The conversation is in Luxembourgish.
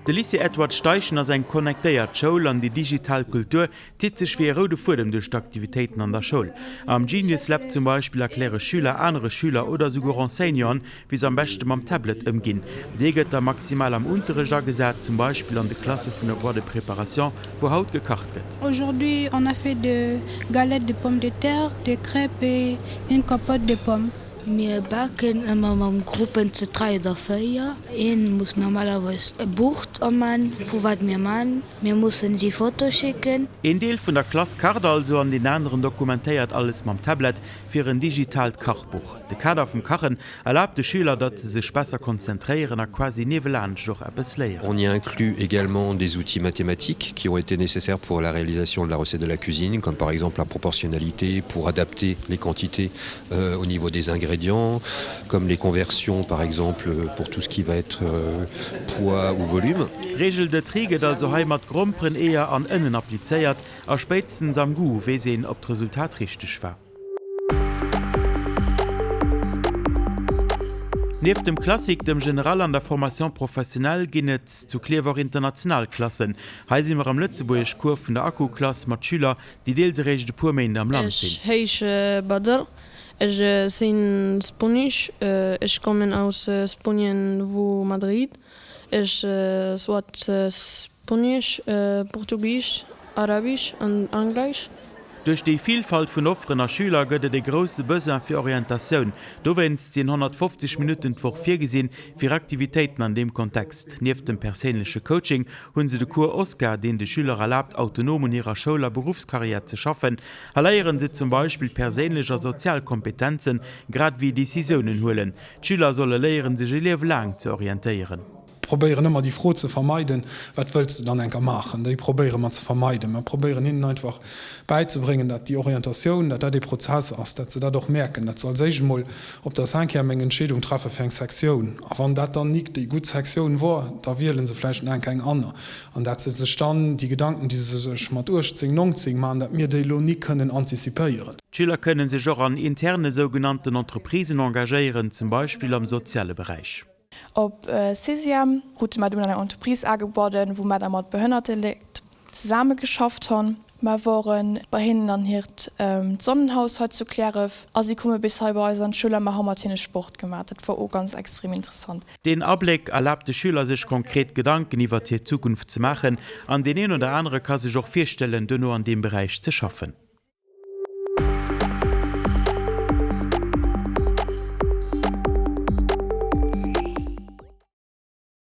De Lycée Edward Steichen ass eng connectéiert Schoul an déi digital Kultur zitt sech wéi e roude Fuedem duerch d'Aktivitéiten an der Schoul. Am Genius Lab zum Beispill erkläre Schüler anere Schüler oder esouguer Enseignanten, wéi se am beschte mam Tablet ëmginn. Dee gëtt da maximal am Unterrecht agesat, zum Beispill an de Klasse vun der Voie de préparation, wou haut gekacht gëtt. Aujourd'hui on a fait de galettes de pommes de terre, des crêpes et une compote de pommes. Mir baken ëmmer mam Gruppen ze 3 oder 4. Een muss normalerweis e Buch ëmman vu wat mir man. Mir mussen si Foto schécken. Een Deel vun der Klass kacht also an deen aneren dokumentéiert alles mam Tablet fir en digitaalt Kachbuch. De Kader vum Kachen erlaabt de Schüler, datt se sech besser konzentréieren a quasi niewelaanscht och eppes léieren. On y inclut également des outils mathématiques qui ont été nécessaires pour la réalisation de la recette de la cuisine, comme par exemple la proportionnalité pour adapter les quantités euh, au niveau des ingrédients, comme les conversions par exemple pour tout ce qui va être euh, poids ou volume. D'Reegel de tri gëtt also hei mat Gromperen, Eeër an Ënnen applizéiert a spéitstens am Goût weess een, ob d'Resultat richteg war. Nieft dem Classique, dem General an der Formation professionnelle ginn et zu Klierf och international Klassen. Hei si mer am Lëtzebuergeschcours vun der Akku-Klass mat Schüler, déi deels eréischt e puer Méint am Land sinn. Ech heesche Badr, ech sinn Spunesch, ech kommen aus Spunien vu Madrid. Ech schwätze Spunesch, Portugisesch, Arabesch an Englesch. Duerch déi Vilfalt vun Offeren a Schüler gëtt et e grousse Besoin fir Orientatioun. Dowéinst sinn 150 Minutten d'Woch virgesinn fir Aktivitéiten an deem Kontext. Nieft dem perséinleche Coaching hunn se de Cours Oscar, deen de Schüler erlaabt, autonom un hirer Schoul a Beruffskarriär ze schaffen. Hei léieren se zum Beispill perséinlech a sozial Kompetenzen, grad ewéi Decisiounen huelen. D'Schüler solle léieren, sech e Liewe laang ze orientéieren. Probéieren ëmmer déi Fro ze vermeiden, Wat wëlls de dann enker maachen? Déi probéiere mer ze vermeiden. Mer probéieren hinnen einfach bäizebréngen, dat déi Orientatioun, dat dat ee Prozess ass, dat se dat och mierken, dat se als éischt emol op der Cinquième eng Entscheedung treffe fir eng Sektioun. A wann dat dann nik déi gutt Sektioun wor, da wiele se vläicht nach enker eng anner. An dat se sech dann déi Gedanken, déi se sech mat 18, 19 maachen, dat mir déi elo nik kënnen antizipéieren. D'Schüler kënnen sech och an interne sougenannten Entreprisen engagéieren, zum Beispill am soziale Beräich. Op Sixième krute mer dunn eng Entreprise agebueden, wou mer da mat behënnerte Léit zesame geschafft honn. Mer woren bei hinnen an hiert d'Sonnenhaus hei zu Cliärref a si kumme bis hei bei eis an d'Schoul a mer hu mat hinne Sport gemaach. Dat wor o ganz extrem interessant. Deen Abléck erlaabt de Schüler sech konkret Gedanken iwwert hir Zukunft ze maachen an deen een oder anere ka sech och virstellen duerno an deem Beräich ze schaffen.